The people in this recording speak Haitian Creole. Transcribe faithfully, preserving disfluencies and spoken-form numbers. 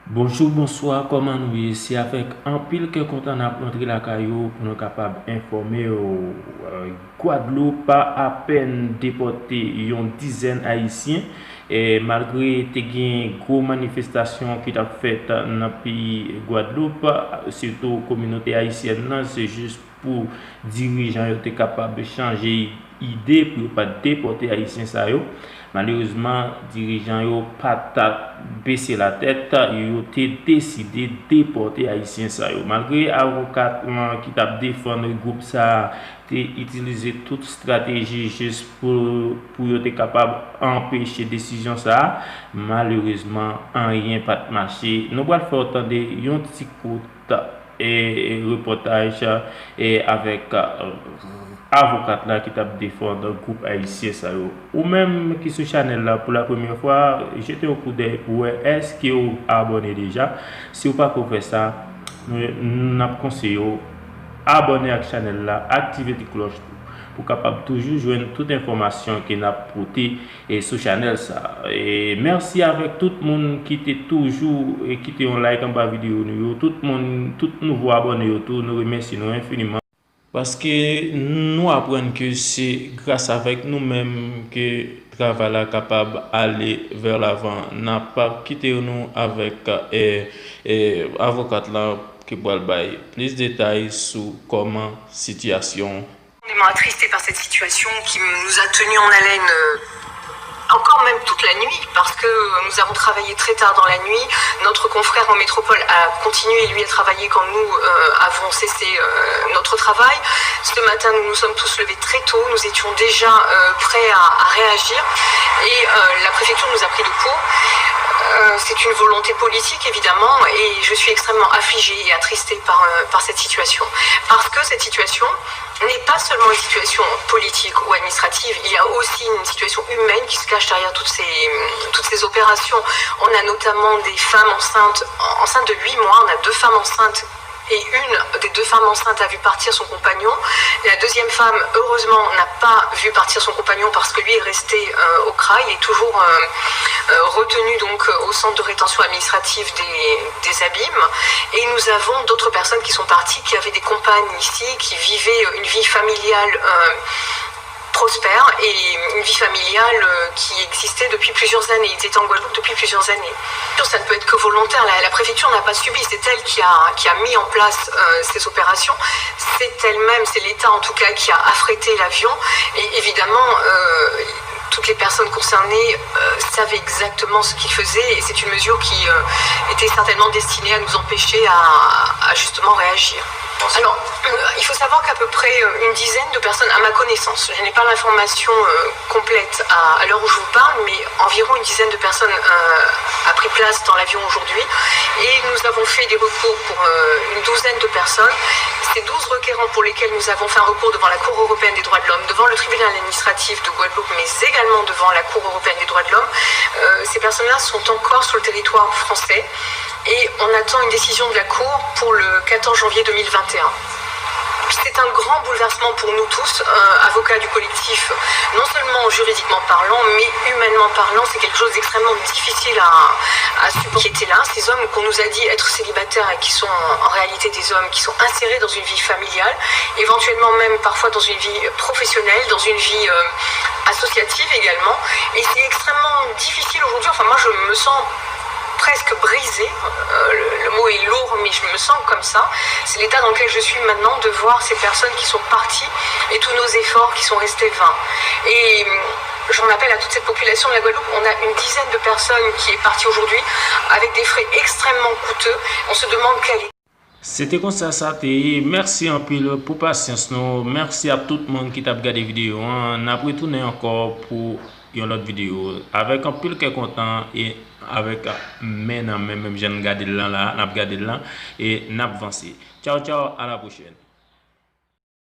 Bonjou, bonswa, kòman nou ye? Se avèk anpil kè kontan n ap rantre lakay ou pou nou kapab enfòme w. Gwadloup apèn depòte yon dizèn Ayisyen, e malgre te gen gwo manifestasyon ki t ap fèt nan peyi Gwadloup, sitou kominote ayisyèn nan, se jis pou dirijan yo te kapab chanje ide pou yo pa t depòte Ayisyen sa yo. Malerezman, dirijan yo pa t bese latèt, yo te deside depòte Ayisyen sa yo. Malgre avokat lan ki t ap defann gwoup sa a te itilize tout estrateji jis pou, pou yo te kapab anpeche desizyon sa a, malerezman, anyen pa t mache. Nou pral fè w tande yon ti kout e, e, repòtaj, e, avèk, e, avokat la ki t ap defann gwoup ayisyen sa yo. Ou menm ki sou chanèl la pou la premyè fwa, jete yon koudèy pou wè èske w abòne deja. Si w pako fè sa, nou, n ap konseye w abòne ak chanèl la, aktive ti klòch pou, pou kapab toujou jwenn tout enfòmasyon ke n ap pote e sou chanèl sa. E mèsi avèk tout moun ki te toujou, e, kite yon like anba videyo nou yo. Tout moun, tout nouvo abòne yo tou, nou remèsye nou enfiniman. Paske nou aprann ke se gras avèk nou menm ke travay la kapab ale vè lavan. N ap kite nou avèk, e, e, avokat la ki pral bay plis detay sou kòman sitiyasyon Profondément attristés par cette situation qui nous a tenus en haleine, euh, encore même toute la nuit, parce que nous avons travaillé très tard dans la nuit. Notre confrère en métropole a continué, lui, à travailler quand nous, euh, avons cessé, euh, notre travail. Ce matin, nous nous sommes tous levés très tôt. Nous étions déjà, euh, prêts à, à réagir. Et, euh, la préfecture nous a pris de court. Euh, c'est une volonté politique, évidemment, et je suis extrêmement affligée et attristée par, euh, par cette situation. Parce que cette situation, n'est pas seulement une situation politique ou administrative, il y a aussi une situation humaine qui se cache derrière toutes ces, toutes ces opérations. On a notamment des femmes enceintes, enceintes de huit mois, on a deux femmes enceintes et une des deux femmes enceintes a vu partir son compagnon. La deuxième femme, heureusement, n'a pas vu partir son compagnon parce que lui est resté, euh, au CRA, il est toujours, euh, euh, retenu donc, euh, au centre de rétention administrative des, des Abîmes. Et nous avons d'autres personnes qui sont parties, qui avaient des compagnes ici, qui vivaient, euh, une vie familiale, euh, prospère et une vie familiale, euh, qui existait depuis plusieurs années. Ils étaient en Guadeloupe depuis plusieurs années. Ça ne peut être que volontaire. La, la préfecture n'a pas subi. C'est elle qui a, qui a mis en place, euh, ces opérations. C'est elle-même, c'est l'État en tout cas qui a affrété l'avion. Et évidemment, euh, toutes les personnes concernées, euh, savaient exactement ce qu'ils faisaient et c'est une mesure qui, euh, était certainement destinée à nous empêcher à, à justement réagir. Alors, euh, il faut savoir qu'à peu près, euh, une dizaine de personnes, à ma connaissance, je n'ai pas l'information, euh, complète à, à l'heure où je vous parle, mais environ une dizaine de personnes, euh, a pris place dans l'avion aujourd'hui. Et nous avons fait des recours pour, euh, une douzaine de personnes. Ces douze requérants pour lesquels nous avons fait un recours devant la Cour européenne des droits de l'homme, devant le tribunal administratif de Guadeloupe, mais également devant la Cour européenne des droits de l'homme, euh, ces personnes-là sont encore sur le territoire français et on attend une décision de la Cour pour le quatorze janvier deux mille vingt et un. C'est un grand bouleversement pour nous tous, euh, avocats du collectif, non seulement juridiquement parlant, mais humainement parlant, c'est quelque chose d'extrêmement difficile à, à supporter. Qui étaient là, ces hommes qu'on nous a dit être célibataires et qui sont en, en réalité des hommes qui sont insérés dans une vie familiale, éventuellement même parfois dans une vie professionnelle, dans une vie, euh, associative également. Et c'est extrêmement difficile aujourd'hui. Enfin, moi, je me sens presque brisée. Euh, le, le mot est lourd, mais je me sens comme ça. C'est l'état dans lequel je suis maintenant de voir ces personnes qui sont parties et tous nos efforts qui sont restés vains. Et, euh, j'en appelle à toute cette population de la Guadeloupe. On a une dizaine de personnes qui est partie aujourd'hui avec des frais extrêmement coûteux. On se demande quelle est Se te konsa sa te ye. Mèsi anpil pou pasyans nou. Mèsi a tout moun ki t ap gade videyo an. N ap retounen ankò pou yon lòt videyo. Avèk anpil kè kontan e avèk men nan men, menm jan n gade l lan la, n ap gade l lan e n ap vanse. Tchaw, tchaw, a la pwochèn.